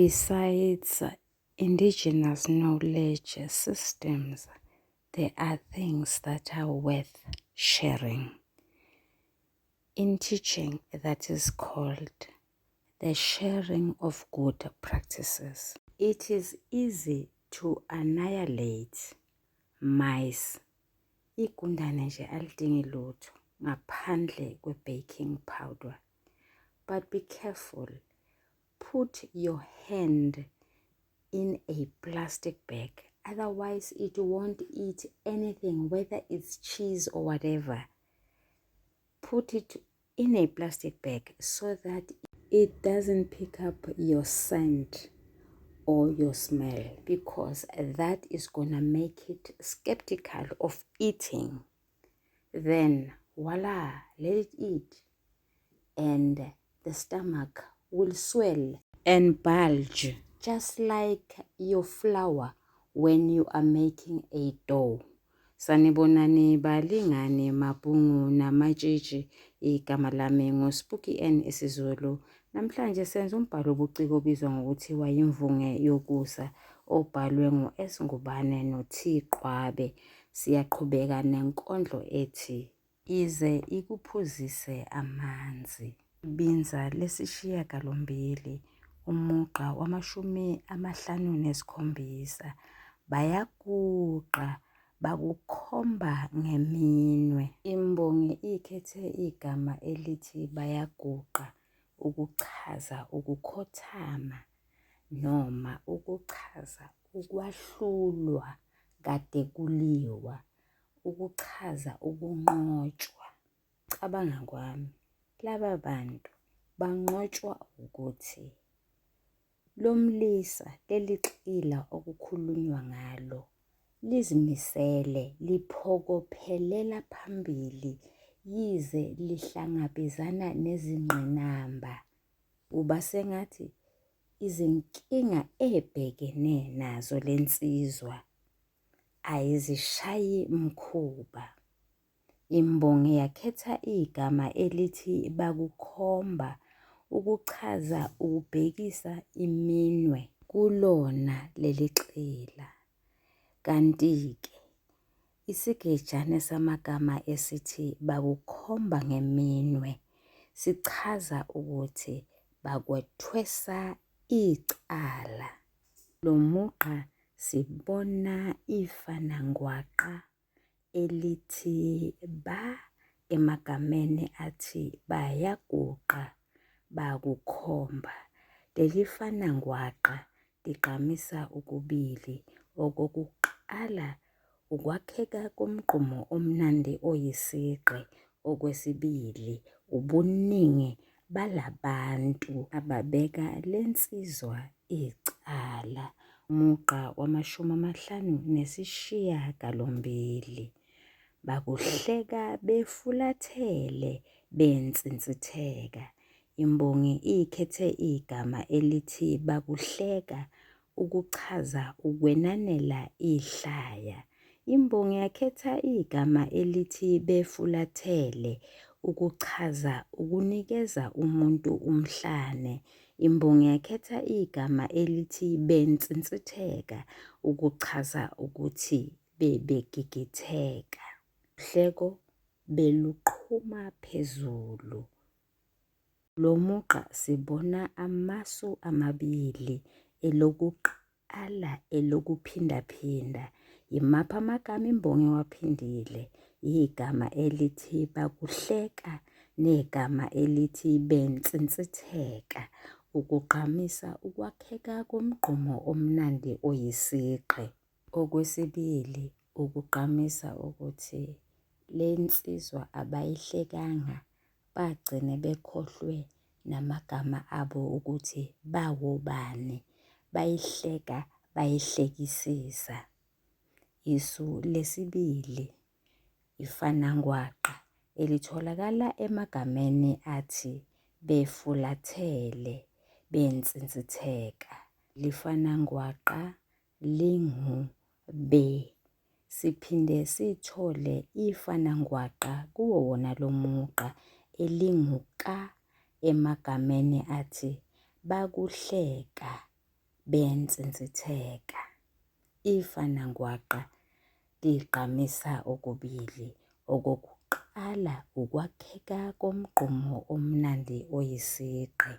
Besides indigenous knowledge systems, there are things that are worth sharing. In teaching, that is called the sharing of good practices. It is easy to annihilate mice. Igundane nje alidingi lutho ngaphandle kwe-baking powder. But be careful. Put your hand in a plastic bag. Otherwise, it won't eat anything, whether it's cheese or whatever. Put it in a plastic bag so that it doesn't pick up your scent or your smell, because that is gonna make it skeptical of eating. Then voila, let it eat, and the stomach will swell and bulge just like your flour when you are making a dough. Sanibonani balingani, mabhungu namatshitshi. Igama lami nguSpooky N isiZulu. Namhlanje senza umbhalo obuciko obizwa ngokuthi Wayimvunge Yokusa, obhalwe ngu-S Ngubane no-T Qwabe. Siyaqhubeka nenkondlo ethi Ize Ikuphuzise Amanzi. Ibinza lesishiyagalombili, umugqa wama-57. Bayaguqa bakukhomba ngeminwe. Imbongi ikhethe igama elithi bayaguqa ukuchaza ukukhothama noma ukuchaza ukwahlulwa kade kuliwa, ukuchaza ukunqotshwa. Cabanga kwami, laba bantu banqotshwa ukuthi lo mlisa, leli xila okukhulunywa ngalo, lizimisele, liphokophelela phambili yize lihlangabezana nezingqinamba. Kuba sengathi izinkinga ebhekene nazo le nsizwa ayizishayi mkhuba. Imbongi yakhetha igama elithi bakukhomba ukuchaza ukubhekisa iminwe kulona leli xila. Kanti-ke isigejane samagama esithi bakukhomba ngeminwe sichaza ukuthi bakwethwesa icala. Lo mugqa sibona ifanangwaqa elithi ba emagameni athi bayaguqa bakukhomba. Leli fanangwaqa ligqamisa okubili. Okokuqala ukwakheka komgqumo omnandi oyisigqi. Okwesibili ubuningi balabantu ababeka le nsizwa icala. Umugqa wama-58. Bakuhleka befulathele bensinsitheka. Imbongi ikhethe igama elithi bakuhleka ukuchaza ukwenanela ihlaya. Imbongi yakhetha igama elithi befulathele ukuchaza ukunikeza umuntu umhlane. Imbongi yakhetha igama elithi bensinsitheka ukuchaza ukuthi bebegigitheka. Uhleko beluqhuma phezulu. Lo mugqa sibona amasu amabili, elokuqala elokuphindaphinda. Yimaphi amagama imbongi ewaphindile? Igama elithi bakuhleka negama elithi bensinsitheka ukugqamisa ukwakheka komgqumo omnandi oyisigqi. Okwesibili ukugqamisa ukuthi le nsizwa abayihlekanga bagcine bekhohlwe namagama abo ukuthi bawobani, bayihleka bayihlekisisa. Isu lesibili ifanangwaqa elitholakala emagameni athi befulathele, bensinsitheka. Lifanangwaqa lingu be. Siphinde sithole ifanangwaqa kuwo wona lo mugqa elingu ka emagameni athi bakuhleka. Bensinsitheka. Ifanangwaqa ligqamisa okubili. Okokuqala ukwakheka komgqumo omnandi oyisigqi.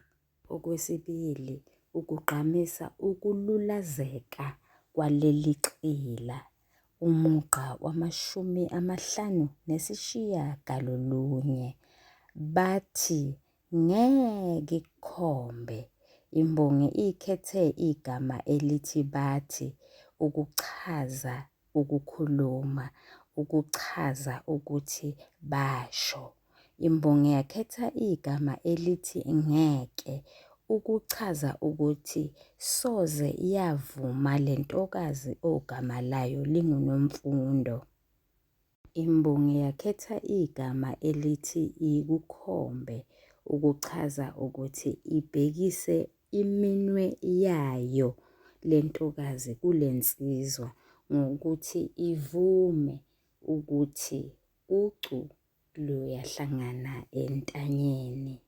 Okwesibili ukugqamisa ukululazeka kwaleli xila. Umugqa wamashumi 59. Bathi ngeke ikukhombe. Imbongi ikhethe igama elithi bathi ukuchaza ukukhuluma, ukuchaza ukuthi basho. Imbongi yakhetha igama elithi ngeke ukuchaza ukuthi soze yavuma le ntokazi ogama layo linguNomfundo. Imbongi yakhetha igama elithi ikukhombe ukuchaza ukuthi ibhekise iminwe yayo le ntokazi kule nsizwa ngokuthi ivume ukuthi ucu luyahlangana entanyeni.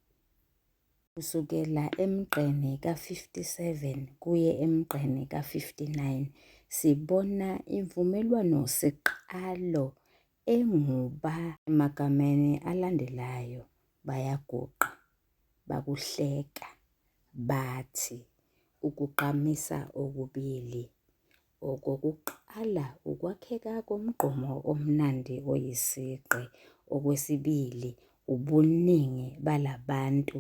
Kusukela emgqeni ka-57 kuye emgqeni ka-59 sibona imvumelwano-siqalo engu-ba. Emagameni alandelayo bayaguqa, bakuhleka, bathi, ukugqamisa okubili. Okokuqala ukwakheka komgqumo omnandi oyisigqi. Okwesibili ubuningi balabantu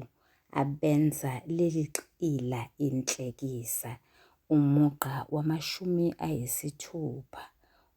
abenza leli xila inhlekisa. Umugqa wamashumi ayisithupha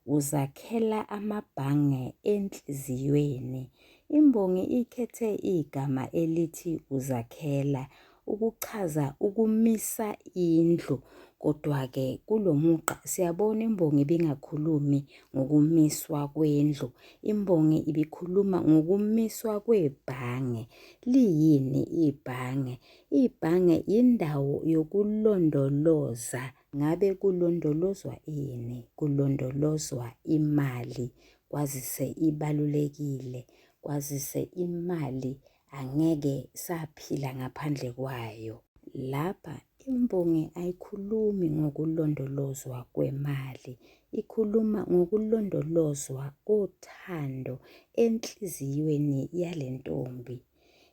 uzakhela amabhange enhliziyweni. Imbongi ikhethe igama elithi uzakhela ukuchaza ukumisa indlu. Kodwa-ke kulo mugqa siyabona imbongi ibingakhulumi ngokumiswa kwendlu. Imbongi ibikhuluma ngokumiswa kwebhange. Liyini ibhange? Ibhange yindawo yokulondoloza. Ngabe kulondolozwa ini? Kulondolozwa imali kwazise ibalulekile, kwazise imali angeke saphila ngaphandle kwayo. Lapha imbongi ayikhulumi ngokulondolozwa kwemali, ikhuluma ngokulondolozwa kothando enhliziyweni yale ntombi.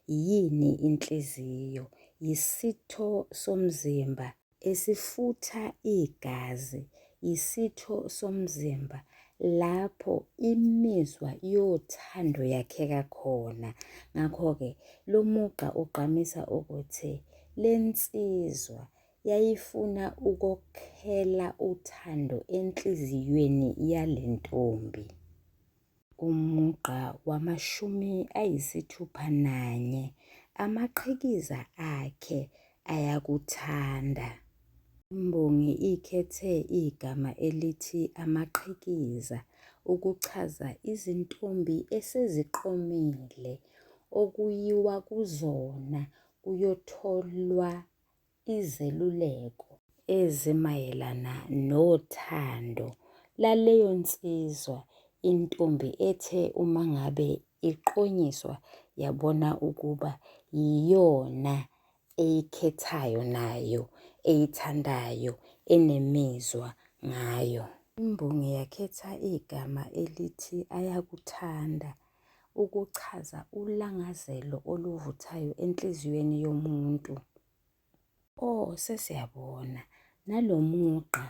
Yini inhliziyo? Yisitho somzimba esifutha igazi, isitho somzimba lapho imizwa yothando yakheka khona. Ngakho-ke lo mugqa ugqamisa ukuthi le nsizwa yayifuna ukokhela uthando enhliziyweni yale ntombi. Umugqa wamashumi 61, amaqhikiza akhe ayakuthanda. Imbongi ikhethe igama elithi amaqhikiza ukuchaza izintombi eseziqomile okuyiwa kuzona kuyotholwa izeluleko ezimayelana nothando laleyo nsizwa, intombi ethe uma ngabe iqonyiswa yabona ukuba yiyona eyikhethayo nayo, eyithandayo, enemizwa ngayo. Imbongi yakhetha igama elithi ayakuthanda ukuchaza ulangazelo oluvuthayo enhliziyweni yomuntu. O, sesiyabona, nalo mugqa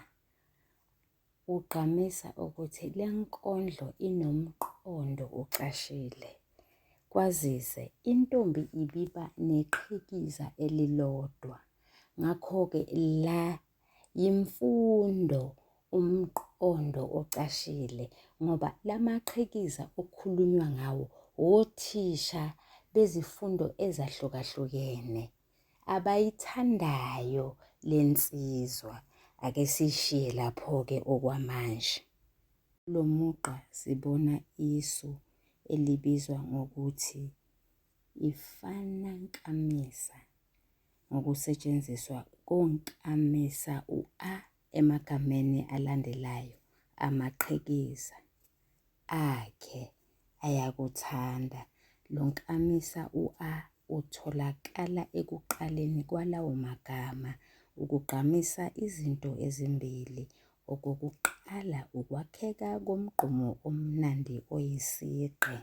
ugqamisa ukuthi le nkondlo inomqondo ocashile. Kwazise intombi ibiba neqhikiza elilodwa. Ngakho-ke la yimfundo umqondo ocashile ngoba lamaqhikiza okukhulunywa ngawo wothisha bezifundo ezahlukahlukene abayithandayo le nsizwa. Ake siyishiye lapho-ke okwamanje. Kulo mugqa sibona isu elibizwa ngokuthi ifanankamisa ngokusetshenziswa konkamisa u-a emagameni alandelayo, amaqhikiza akhe ayakuthanda. Lo nkamisa u-a utholakala ekuqaleni kwalawo magama. ukugqamisa izinto ezimbili. Okokuqala ukwakheka komgqumo omnandi oyisigqi.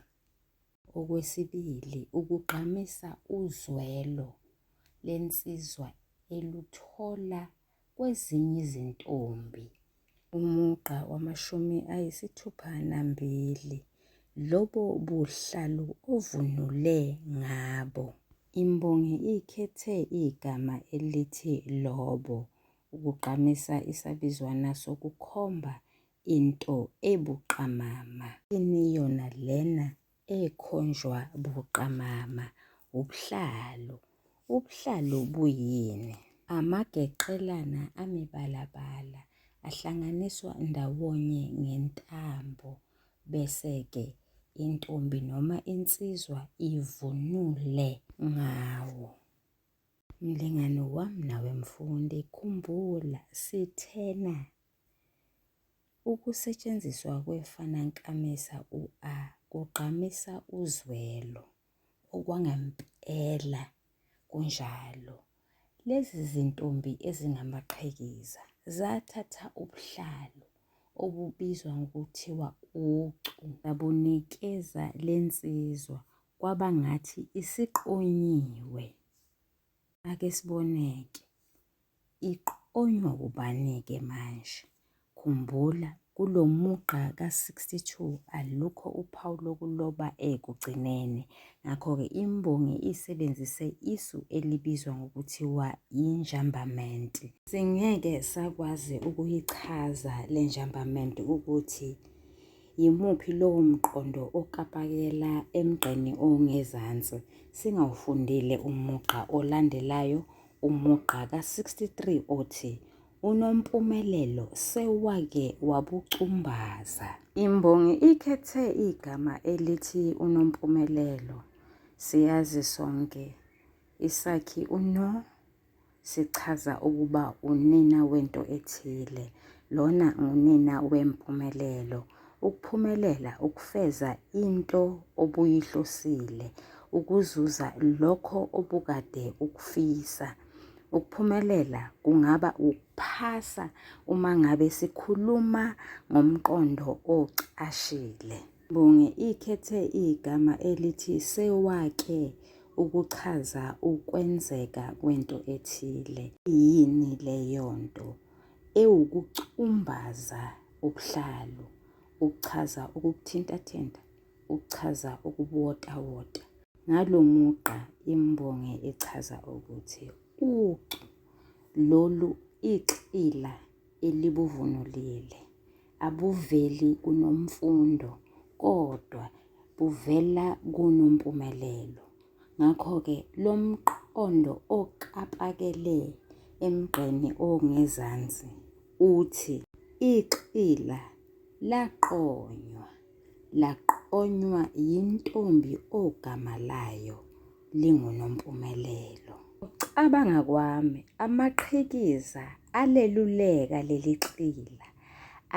Okwesibili ukugqamisa uzwelo lensizwa eluthola kwezinye izintombi. Umugqa wamashumi 62, Lobo buhlalu ovunule ngabo. Imbongi ikhethe igama elithi lobo ukugqamisa isabizwana sokukhomba into ebuqamama. Yini yona lena ekhonjwa buqamama? Ubuhlalu. Ubuhlalu buyini? Amageqelana amibalabala ahlanganiswa ndawonye ngentambo bese-ke intombi noma insizwa ivunule ngawo. Mlingani wami nawe mfundi, khumbula sithena Ukusetshenziswa kwefanankamisa u-a kugqamisa uzwelo, okwangempela kunjalo. Lezi zintombi ezingamaqhikiza zathatha ubuhlalu obubizwa ngokuthiwa ucu babunikeza le nsizwa kwaba ngathi isiqonyiwe. Ake sibone-ke, iqonywa ubani-ke manje? Khumbula, kulo mugqa ka-62 alukho uphawu lokuloba ekugcineni. Ngakho-ke imbongi isebenzise isu elibizwa ngokuthiwa yinjambamenti. Singeke sakwazi ukuyichaza le njambamenti ukuthi yimuphi lowo mqondo okapakela emgqeni ongezansi singawufundile umugqa olandelayo, umugqa ka-63 othi, UNompumelelo sewake wabucumbaza. Imbongi ikhethe igama elithi uNompumelelo. Siyazi sonke isakhi uno sichaza ukuba unina wento ethile. Lona ngunina wempumelelo. Ukuphumelela ukufeza into obuyihlosile, ukuzuza lokho obukade ukufisa. Ukuphumelela kungaba ukuphasa uma ngabe sikhuluma ngomqondo ocashile. Imbongi ikhethe igama elithi sewake ukuchaza ukwenzeka kwento ethile. Iyini leyo nto? Ewukucumbaza ubuhlalu, ukuchaza ukubuthintathinta, ukuchaza ukubuwotawota. Ngalo mugqa imbongi ichaza ukuthi ucu lolu ixila elibuvunulile abuveli kuNomfundo kodwa buvela kuNompumelelo. Ngakho-ke lo mqondo okapakele emgqeni ongezansi uthi ixila laqonywa Laqonywa yintombi ogama layo linguNompumelelo. Ngokucabanga kwami amaqhikiza aleluleka leli xila,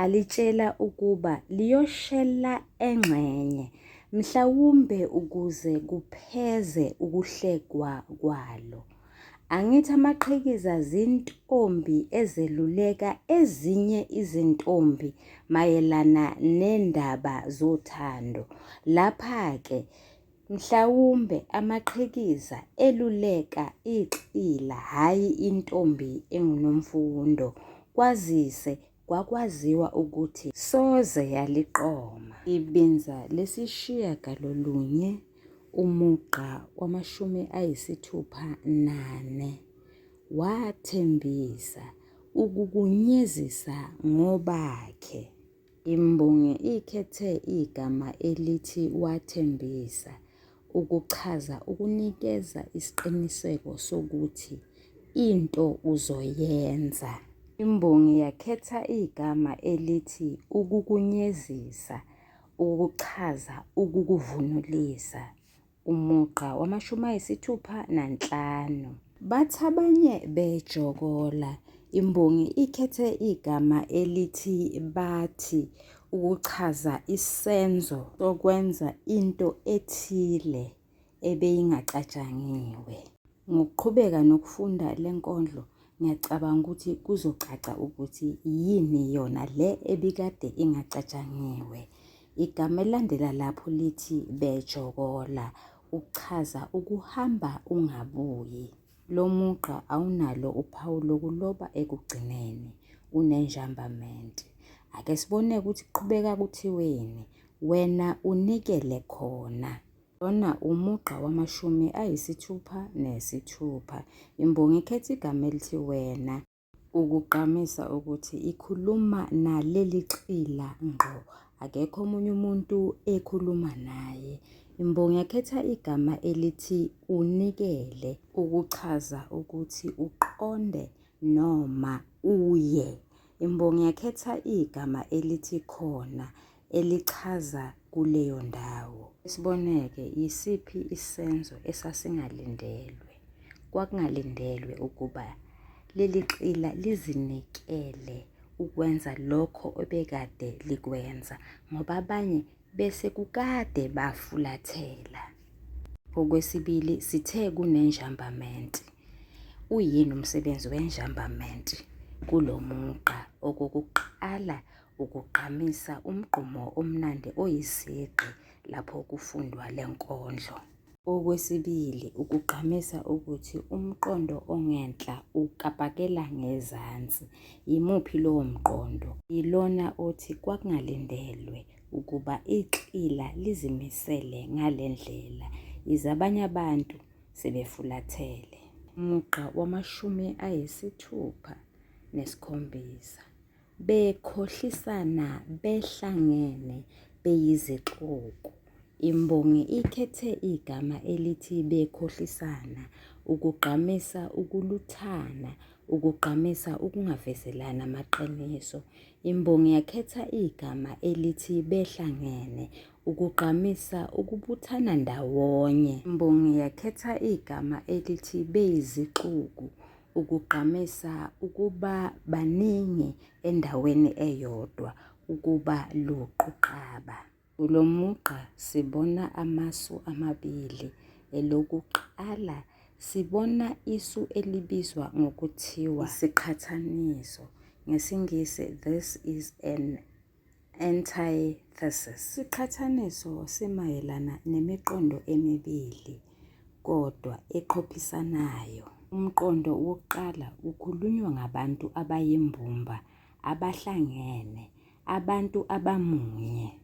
alitshela ukuba liyoshela engxenye, mhlawumbe ukuze kupheze ukuhlekwa kwalo. Angithi amaqhikiza zintombi ezeluleka ezinye izintombi mayelana nendaba zothando. Lapha-ke mhlawumbe amaqhikiza eluleka ixila hhayi intombi enguNomfundo kwazise kwakwaziwa ukuthi soze yaliqoma. Ibinza lesishiyagalolunye umugqa wamashumi 64 wathembisa ukukunyezisa ngobakhe. Imbongi ikhethe igama elithi wathembisa ukuchaza ukunikeza isiqiniseko sokuthi into uzoyenza. Imbongi yakhetha igama elithi ukukunyezisa ukuchaza ukukuvunulisa. Umugqa wamashumi 65. Bathi abanye bejokola. Imbongi ikhethe igama elithi bathi ukuchaza isenzo sokwenza into ethile ebeyingacatshangiwe. Ngokuqhubeka nokufunda le nkondlo Ngiyacabanga ukuthi kuzocaca ukuthi yini yona le ebikade ingacatshangiwe. Igama elilandela lapho lithi bejokola, ukuchaza ukuhamba ungabuyi. Lo mugqa awunalo uphawu lokuloba ekugcineni, unenjambamenti. Ake sibone ukuthi kuqhubeka kuthiweni, wena unikele khona. Lona umugqa wamashumi ayisithupha nesithupha. Imbongi ikhetha igama elithi wena ukugqamisa ukuthi ikhuluma naleli xila ngqo, akekho omunye umuntu ekhuluma naye. Imbongi yakhetha igama elithi unikele ukuchaza ukuthi uqonde noma uye. Imbongi yakhetha igama elithi khona elichaza kuleyo ndawo. Isiboneke, yisiphi isenzo esasingalindelwe? Kwakungalindelwe ukuba leli xila lizinikele ukwenza lokho ebekade likwenza ngoba abanye bese kukade bafulathela. Okwesibili, sithe kunenjambamenti. Uyini umsebenzi wenjambamenti kulo mugqa? Okokuqala, ukugqamisa umgqumo omnandi oyisigqi lapho kufundwa le nkondlo. Okwesibili, ukugqamisa ukuthi umqondo ongenhla ukapakela ngezansi. Yimuphi lowo mqondo? Yilona othi kwakungalindelwe ukuba ixila lizimisele ngale ndlela, yize abanye abantu sebefulathele. Umugqa wamashumi ayisithupha nesikhombisa. Bekhohlisana behlangene beyizixuku. Imbongi ikhethe igama elithi bekhohlisana ukugqamisa ukuluthana, ukugqamisa ukungavezelani amaqiniso. Imbongi yakhetha igama elithi behlangene ukugqamisa ukubuthana ndawonye. Imbongi yakhetha igama elithi beyizixuku ukugqamisa ukuba baningi endaweni eyodwa, ukuba luquqaba. Kulo mugqa sibona amasu amabili. Elokuqala sibona isu elibizwa ngokuthiwa isiqhathaniso, ngesiNgisi this is an antithesis. Isiqhathaniso simayelana nemiqondo emibili kodwa eqophisanayo. Umqondo wokuqala kukhulunywa ngabantu abayimbumba, abahlangene, abantu abamunye.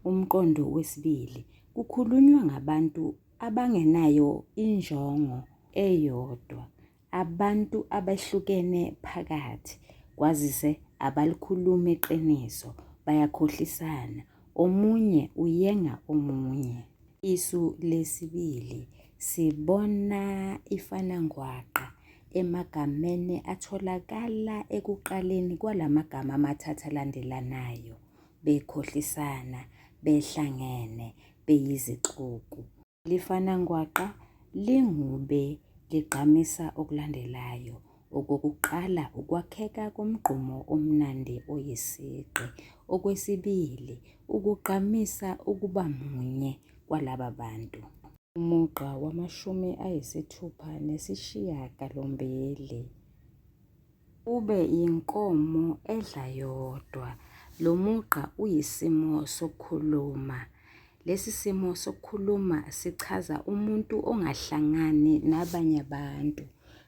Umqondo wesibili kukhulunywa ngabantu abangenayo injongo eyodwa, abantu abehlukene phakathi, kwazise abalikhulumi iqiniso, bayakhohlisana, omunye uyenga omunye. Isu lesibili sibona ifanangwaqa emagameni atholakala ekuqaleni kwala magama amathathu alandelanayo, bekhohlisana, behlangene, beyizixuku. Lifanangwaqa lingube ligqamisa okulandelayo. Okokuqala, ukwakheka komgqumo omnandi oyisigqi. Okwesibili, ukugqamisa ukuba munye kwalaba bantu. Umugqa wamashumi ayisithupha nesishiyagalombili. Ube yinkomo edla yodwa. Lo mugqa uyisimo sokukhuluma. Lesi simo sokukhuluma sichaza umuntu ongahlangani nabanye abantu.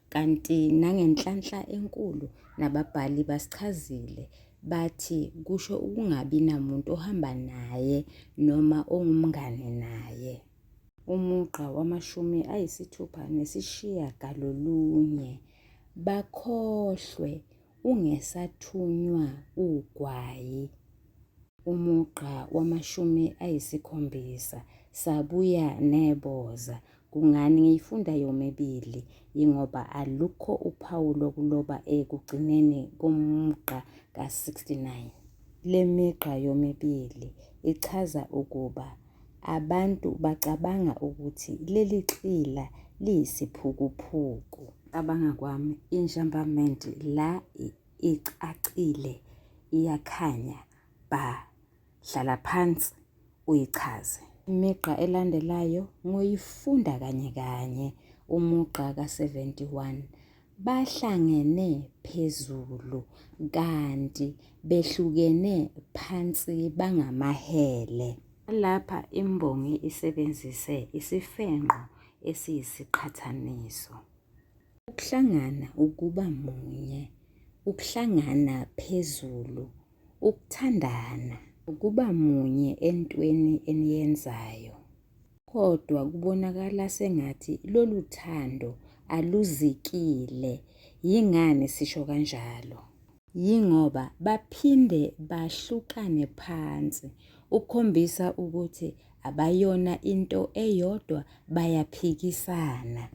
Kanti nangenhlanhla enkulu nababhali basichazile bathi kusho ukungabi namuntu ohamba naye noma ongumngane naye. Umugqa wamashumi ayisithupha nesishiyagalolunye. Bakhohlwe ungesathunywa ugwayi. Umugqa wamashumi ayisikhombisa. Sabuya neboza. Kungani ngiyifunda yomibili? Yingoba alukho uphawu lokuloba ekugcineni komugqa ka-69. Le migqa yomibili ichaza ukuba abantu bacabanga ukuthi leli xila liyisiphukuphuku. Cabanga kwami injambamenti la icacile iyakhanya bha. Hlala phansi uyichaze. Imigqa elandelayo ngoyifunda kanye kanye umugqa ka-71. Bahlangene phezulu kanti behlukene phansi bangamahele. Lapha imbongi isebenzise isifenqo esiyisiqhathaniso. Ukuhlangana ukuba munye, ukuhlangana phezulu, ukuthandana, ukuba munye entweni eniyenzayo. Kodwa kubonakala sengathi lolu thando aluzikile. Yingani sisho kanjalo? Yingoba baphinde bahlukane phansi ukukhombisa ukuthi abayona into eyodwa bayaphikisana.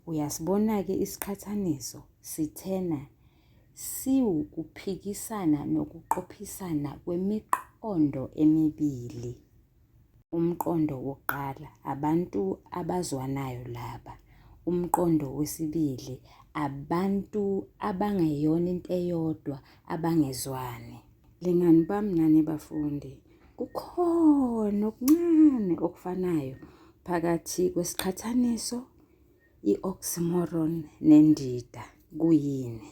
Uyasibona-ke isiqhathaniso sithena siwukuphikisana nokuqophisana kwemiqondo emibili. Umqondo wokuqala, abantu abazwanayo laba. Umqondo wesibili, abantu abangeyona into eyodwa abangezwani. Lingani bami nani bafundi, kukhona okuncane okufanayo phakathi kwesiqhathaniso, i-oxymoron nendida. Kuyini?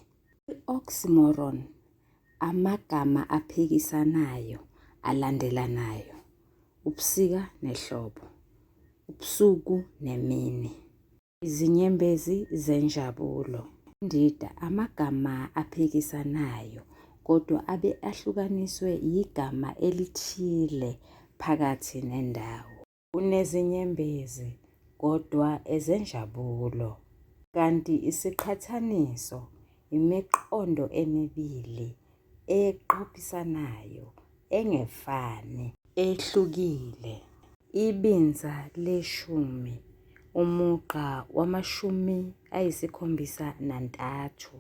I-oxymoron amagama aphikisanayo alandelanayo, ubusika nehlobo, ubusuku nemini. Izinyembezi zenjabulo. Indida amagama aphikisanayo kodwa abe ahlukaniswe yigama elithile phakathi nendawo. Unezinyembezi kodwa ezenjabulo. Kanti isiqhathaniso imiqondo emibili eqophisanayo, engefani. Ehlukile. Ibinza leshumi, umugqa wamashumi ayisikhombisa nantathu.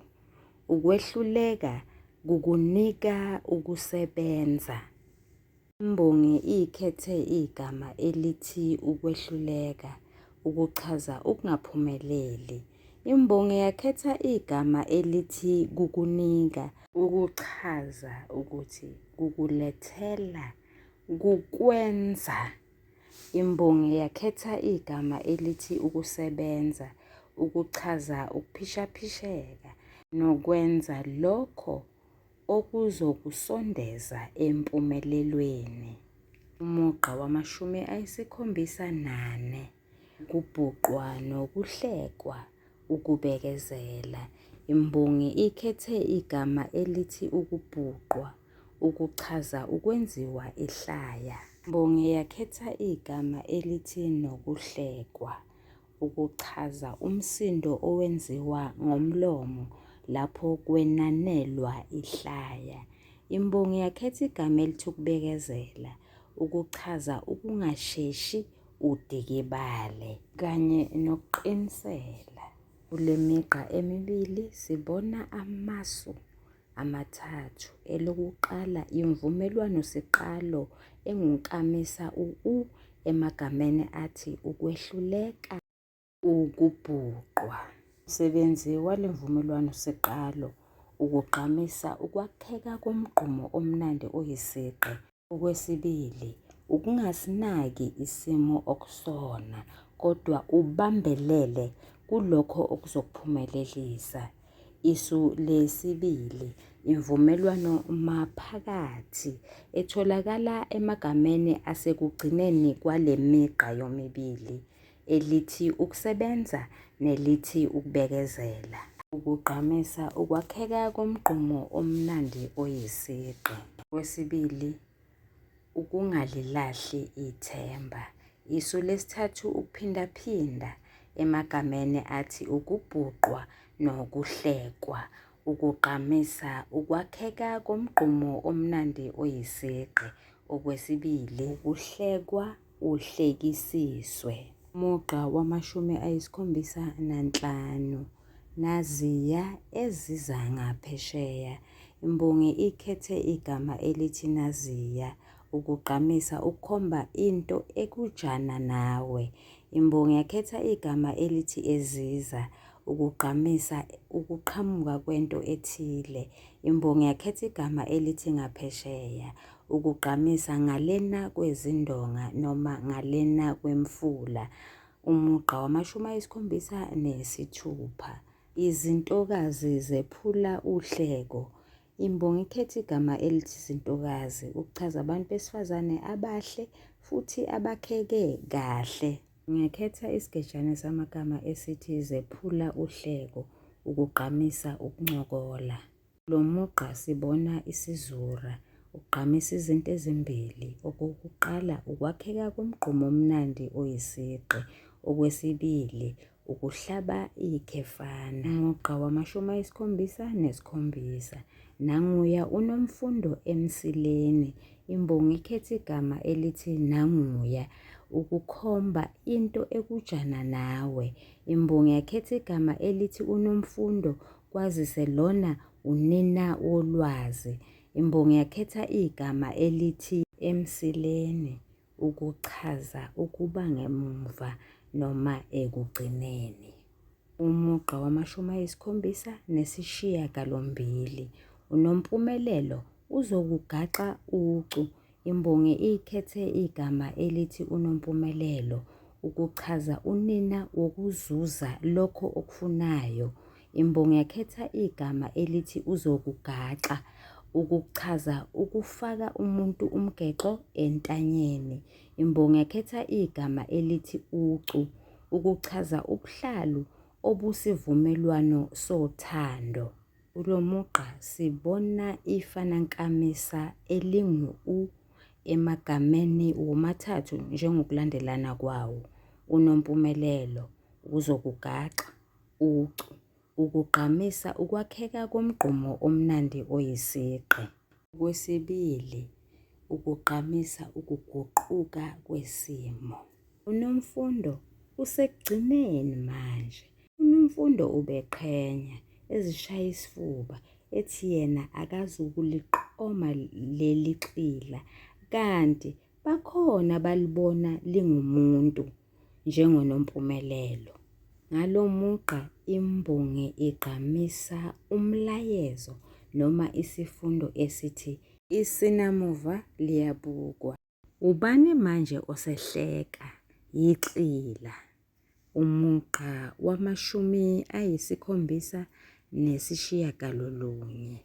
Ukwehluleka kukunika ukusebenza. Imbongi ikhethe igama elithi ukwehluleka ukuchaza ukungaphumeleli. Imbongi yakhetha igama elithi kukunika ukuchaza ukuthi kukulethela, kukwenza. Imbongi yakhetha igama elithi ukusebenza ukuchaza ukuphishaphisheka nokwenza lokho okuzokusondeza empumelelweni. Umugqa wamashumi ayisikhombisa nane, kubhuqwa nokuhlekwa, ukubekezela. Imbongi ikhethe igama elithi ukubhuqwa ukuchaza ukwenziwa ihlaya. Imbongi yakhetha igama elithi nokuhlekwa ukuchaza umsindo owenziwa ngomlomo lapho kwenanelwa ihlaya. Imbongi yakhetha igama elithi ukubekezela ukuchaza ukungasheshi udikibale kanye nokuqinisela. Kule migqa emibili sibona amasu amathathu. Elokuqala imvumelwano-siqalo engunkamisa u-u emagameni athi ukwehluleka, ukubhuqwa. Umsebenzi wale mvumelwano-siqalo ukugqamisa ukwakheka komgqumo omnandi oyisigqi. Okwesibili, ukungasinaki isimo okusona kodwa ubambelele kulokho okuzokuphumelelisa. Isu lesibili, imvumelwano maphakathi etholakala emagameni asekugcineni kwale migqa yomibili, elithi ukusebenza nelithi ukubekezela. Ukugqamisa ukwakheka komgqumo omnandi oyisigqi. Okwesibili, ukungalilahli ithemba. Isu lesithathu ukuphindaphinda emagameni athi ukubhuqwa nokuhlekwa. Ukugqamisa ukwakheka komgqumo omnandi oyisigqi. Okwesibili, ukuhlekwa uhlekisiswe. Umugqa wamashumi ayisikhombisa nanhlanu, naziya eziza ngaphesheya. Imbongi ikhethe igama elithi naziya ukugqamisa ukukhomba into ekujana nawe. Imbongi yakhetha igama elithi eziza ukugqamisa ukuqhamuka kwento ethile. Imbongi yakhetha igama elithi ngaphesheya ukugqamisa ngalena kwezindonga noma ngalena kwemfula. Umugqa wamashumi ayisikhombisa nesithupha. Izintokazi zephula uhleko. Imbongi ikhetha igama elithi izintokazi ukuchaza abantu besifazane abahle futhi abakheke kahle. Ngingakhetha isigejane samagama esithi zephula uhleko ukugqamisa ukuncokola. Kulo mugqa sibona isizura, ugqamisa izinto ezimbili. Okokuqala, ukwakheka komgqumo omnandi oyisigqi. Okwesibili, ukuhlaba ikhefana. Umugqa wamashumi ayisikhombisa nesikhombisa. Nanguya uNomfundo emsileni. Imbongi ikhetha igama elithi nanguya ukukhomba into ekujana nawe. Imbongi yakhetha igama elithi uNomfundo kwazise lona unina wolwazi. Imbongi yakhetha igama elithi emsileni ukuchaza ukuba ngemuva noma ekugcineni. Umugqa wamashumi ayisikhombisa nesishiyagalombili. UNompumelelo uzokugaxa ucu. Imbongi ikhethe igama elithi uNompumelelo ukuchaza unina wokuzuza lokho okufunayo. Imbongi yakhetha igama elithi uzokugaxa ukuchaza ukufaka umuntu umgexo entanyeni. Imbongi yakhetha igama elithi ucu ukuchaza ubuhlalu obusivumelwano sothando. Kulo mugqa sibona ifanankamisa elingu-u emagameni womathathu njengokulandelana kwawo, uNompumelelo, uzokugaxa, ucu, ukugqamisa ukwakheka komgqumo omnandi oyisigqi. Okwesibili, ukugqamisa ukuguquka kwesimo. UNomfundo usekugcineni manje. UNomfundo ubeqhenya, ezishaya isifuba, ethi yena akazukuliqoma leli xila kanti bakhona abalibona lingumuntu njengoNompumelelo. Ngalo mugqa imbongi igqamisa umlayezo noma isifundo esithi isinamuva liyabukwa. Ubani manje osehleka? Yixila. Umugqa wamashumi ayisikhombisa nesishiyagalolunye.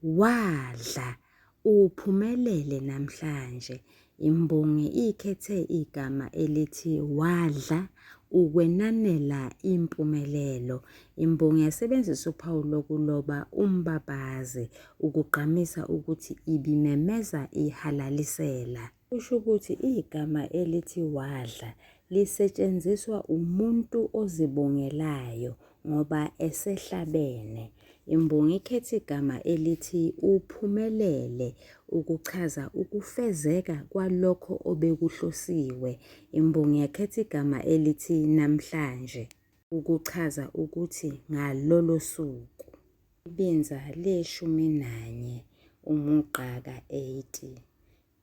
Wadla uphumelele namhlanje. Imbongi ikhethe igama elithi wadla ukwenanela impumelelo. Imbongi yasebenzisa uphawu lokuloba umbabazi ukugqamisa ukuthi ibimemeza ihalalisela. Kusho ukuthi igama elithi wadla lisetshenziswa umuntu ozibongelayo ngoba esehlabene. Imbongi ikhetha igama elithi uphumelele ukuchaza ukufezeka kwalokho obekuhlosiwe. Imbongi yakhetha igama elithi namhlanje ukuchaza ukuthi ngalolo suku. Ibinza leshumi nanye umugqa ka-80.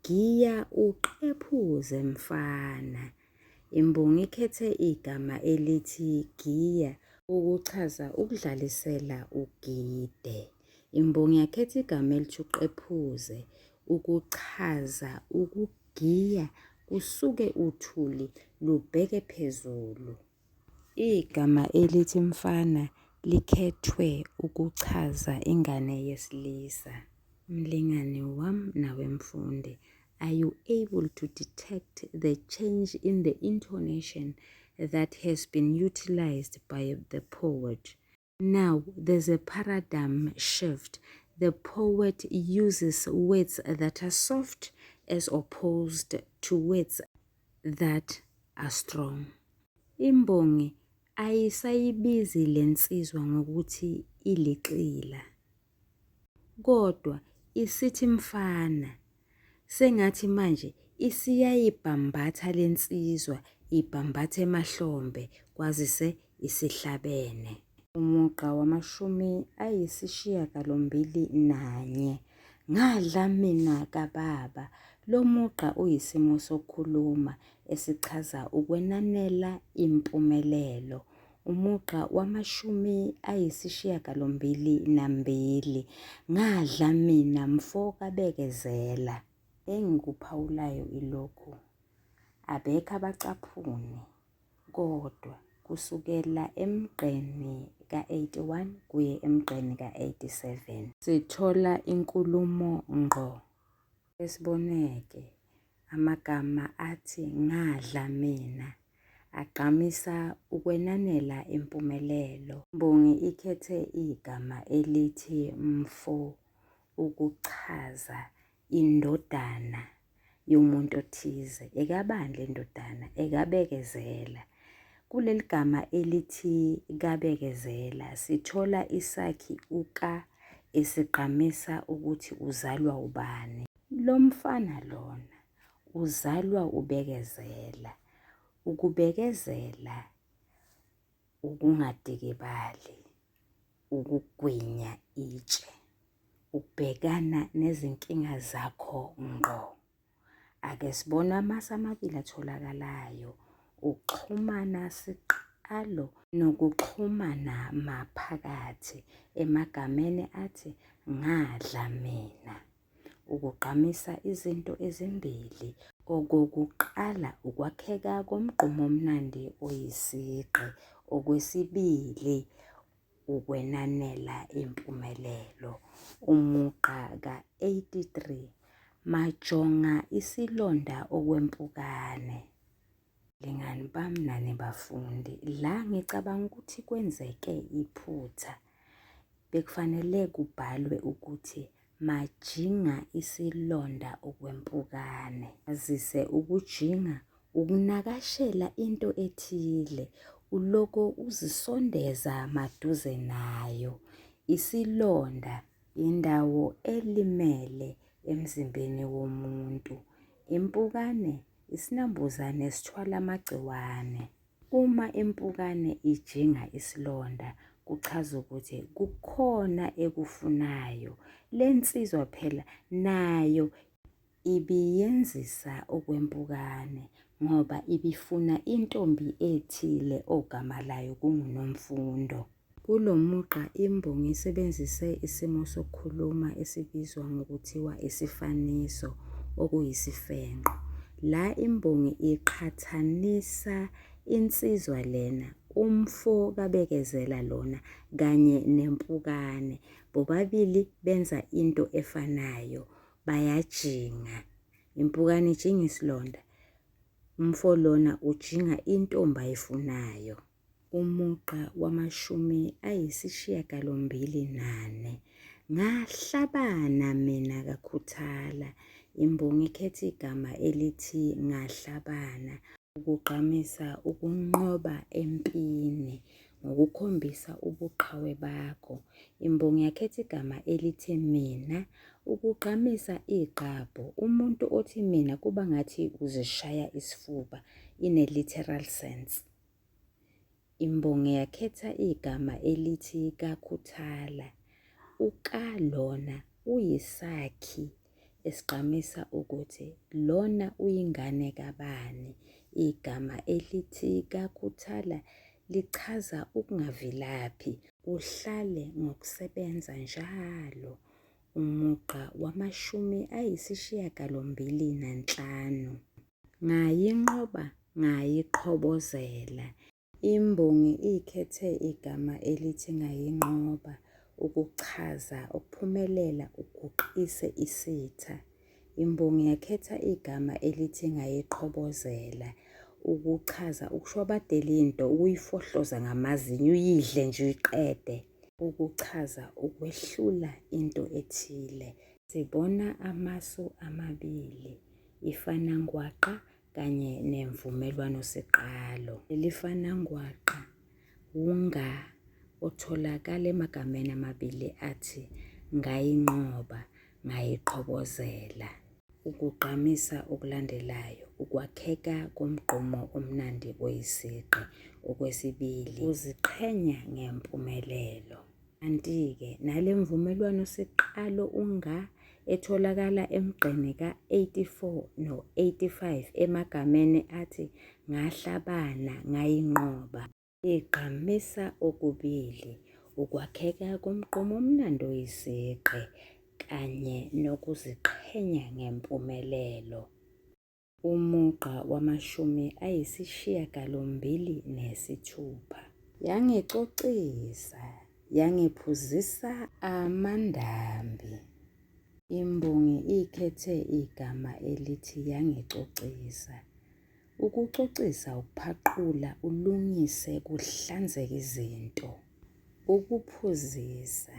Giya uqephuze mfana. Imbongi ikhethe igama elithi giya ukuchaza ukudlalisela ugide. Imbongi yakhetha igama elithi uqephuze ukuchaza ukugiya kusuke uthuli lubheke phezulu. Igama elithi mfana likhethwe ukuchaza ingane yesilisa. Mlingani wam nawe mfundi, are you able to detect the change in the intonation that has been utilized by the poet? Now there's a paradigm shift. The poet uses words that are soft as opposed to words that are strong. Imbongi ayisayibizi le nsizwa ngokuthi ilixila, kodwa isithi mfana. Sengathi manje isiyayibhambatha le nsizwa, ibhambatha emahlombe kwazise isihlabene. Umugqa wamashumi ayisishiyagalombili nanye. Ngadla mina kababa. Lo mugqa uyisimo sokukhuluma esichaza ukwenanela impumelelo. Umugqa wamashumi ayisishiyagalombili nambili. Ngadla mina mfo kaBekezela. Engikuphawulayo ilokhu, abekho abacaphuni kodwa. kusukela emgqeni ka-81 kuye emgqeni ka-87. Sithola inkulumo ngqo. Esiboneke amagama athi ngadla mina agqamisa ukwenanela impumelelo. Imbongi ikhethe igama elithi mfo ukuchaza indodana yomuntu othize, ekabani le ndodana, ekaBekezela. Kuleli gama elithi kaBekezela sithola isakhi uka esigqamisa ukuthi uzalwa ubani. Lo mfana lona uzalwa uBekezela. Ukubekezela ukungadikibali, ukugwinya itshe, ukubhekana nezinkinga zakho ngqo. Ake sibone amasu amabili atholakalayo, ukuxhumana siqalo nokuxhumana maphakathi emagameni athi ngadla mina. Ukugqamisa izinto ezimbili. Okokuqala ukwakheka komgqumo omnandi oyisigqi. Okwesibili ukwenanela impumelelo. Umugqa ka-83 Majonga isilonda okwempukane. Lingani bami nani bafundi, la ngicabanga ukuthi kwenzeke iphutha. Bekufanele kubhalwe ukuthi majinga isilonda okwempukane. Azise ukujinga ukunakashela into ethile, uloko uzisondeza maduze nayo. Isilonda indawo elimele emzimbeni womuntu. Impukane isinambuzane esithwala amagciwane. Uma impukane ijinga isilonda kuchaza ukuthi kukhona ekufunayo. Le nsizwa phela nayo ibiyenzisa okwempukane ngoba ibifuna intombi ethile ogama layo kunguNomfundo. Kulo mugqa imbongi isebenzise isimo sokukhuluma esibizwa ngokuthiwa isifaniso okuyisifenqo. La imbongi iqhathanisa insizwa lena, umfo kaBekezela lona kanye nempukane. Bobabili benza into efanayo, bayajinga. Impukane ijinga isilonda, umfo lona ujinga intombi ayifunayo. Umugqa wamashumi ayisishiyagalombili nane. Ngahlabana mina kakhuthala. Imbongi ikhetha igama elithi ngahlabana ukugqamisa ukunqoba empini ngokukhombisa ubuqhawe bakho. Imbongi yakhetha igama elithi mina ukugqamisa igqabho. Umuntu othi mina kuba ngathi uzishaya isifuba in a literal sense. Imbongi yakhetha igama elithi kakhuthala. Uka lona uyisakhi esigqamisa ukuthi lona uyingane kabani. Igama elithi kakhuthala lichaza ukungavilaphi, uhlale ngokusebenza njalo. Umugqa wamashumi ayisishiyagalombili nanhlanu. Ngayinqoba ngayiqhobozela. Imbongi ikhethe igama elithi ngayinqoba ukuchaza ukuphumelela uguqise isitha. Imbongi yakhetha igama elithi ngayiqhobozela ukuchaza ukushwabadela into, ukuyifohloza ngamazinyo uyidle nje uyiqede. Ukuchaza ukwehlula into ethile. Sibona amasu amabili. Ifanangwaqa kanye nemvumelwano siqalo. Leli fanangwaqa wunga otholakala emagameni amabili athi ngayinqoba, ngayiqhobozela. Ukugqamisa okulandelayo ukwakheka komgqumo omnandi oyisigqi. Okwesibili, uziqhenya ngempumelelo. Kanti-ke nale mvumelwano siqalo u-nga etholakala emgqeni ka-84 no-85 emagameni athi ngahlabana ngayinqoba. Igqamisa okubili, ukwakheka komgqumo omnandi oyisigqi kanye nokuziqhenya ngempumelelo. Umugqa wamashumi ayisishiyagalombili nesithupha. Yangicocisa, yangiphuzisa amadambi. Imbongi ikhethe igama elithi yangicocisa. Ukucocisa ukuphaqula ulungise kuhlanzeke izinto. Ukuphuzisa,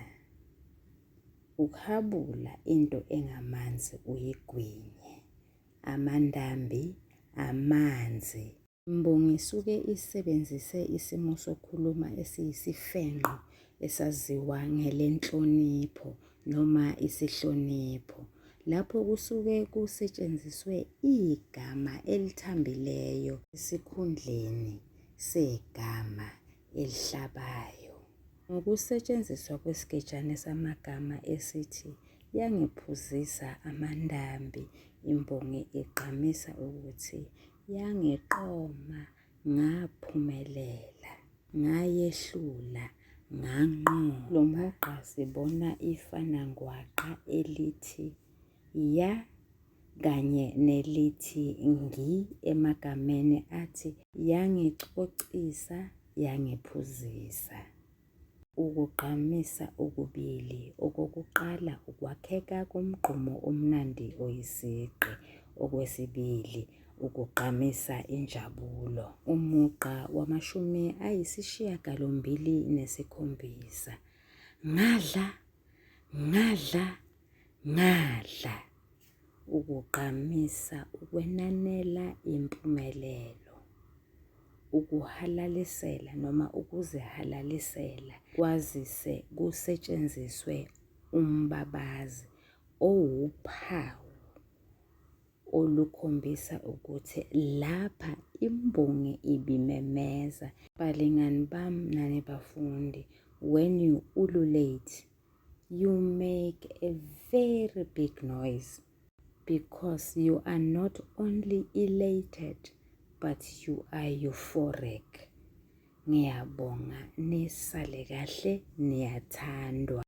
ukuhabula into engamanzi uyigwinye. Amandambi, amanzi. Imbongi isuke isebenzise isimo sokukhuluma esiyisifenqo esaziwa ngelenhlonipho noma isihlonipho. Lapho kusuke kusetshenziswe igama elithambileyo esikhundleni segama elihlabayo. Ngokusetshenziswa kwesigejane samagama esithi yangiphuzisa amadambi imbongi igqamisa ukuthi yangiqoma ngaphumelela, ngayehlula, nganqoba. Kulo mugqa sibona ifanangwaqa elithi ya kanye nelithi ngi emagameni athi yangicocisa, yangiphuzisa. Ukugqamisa okubili, okokuqala ukwakheka komgqumo omnandi oyisigqi, okwesibili ukugqamisa injabulo. Umugqa wamashumi ayisishiyagalombili nesikhombisa. Ngadla, ngadla, ngadla. Ukugqamisa ukwenanela impumelelo. Ukuhalalisela noma ukuzihalalisela kwazise kusetshenziswe umbabazi owuphawu olukhombisa ukuthi lapha imbongi ibimemeza. Balingani bami nani bafundi, when you ululate, you make a very big noise because you are not only elated but you are euphoric. Ngiyabonga nisale kahle niyathandwa.